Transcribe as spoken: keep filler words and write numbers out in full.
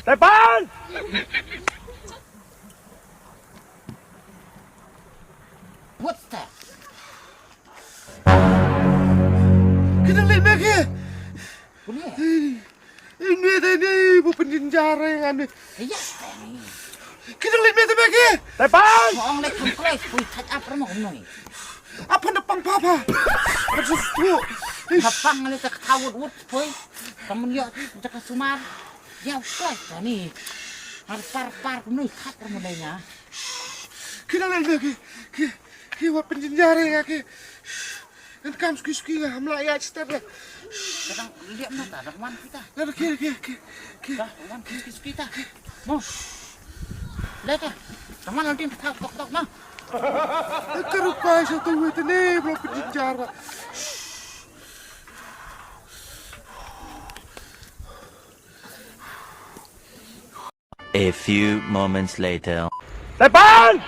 Tepan! What's that? Ki dang leit me ki. Boleh. Ine te ni bu pynjynjar ïa nga ni. Ya. Ki dang leit me te me ki. Tepan! Ong leh kam kloi pui thaj ap ramo noi. Apa na pang papa. Aduh tu. Ka pang leh ta ka thawut wut pui. Kamun yo ta ka sumar. Ya kloi ta ni. Har par par noi thaj ramo leh nya. Ki dang leit me ki. Ki ki wat pynjynjar ïa nga ki. Ngan kam suki suki nga hamla ïa chita re. Kadang liam na ta dah wan kita. Lada ki ki ki ki. Dah wan suki suki ta. Mo. Leh ta. Kaman nanti ta tok tok na. Ka rukai sa tu wei te ni bro pynjynjar. A few moments later. Tepan!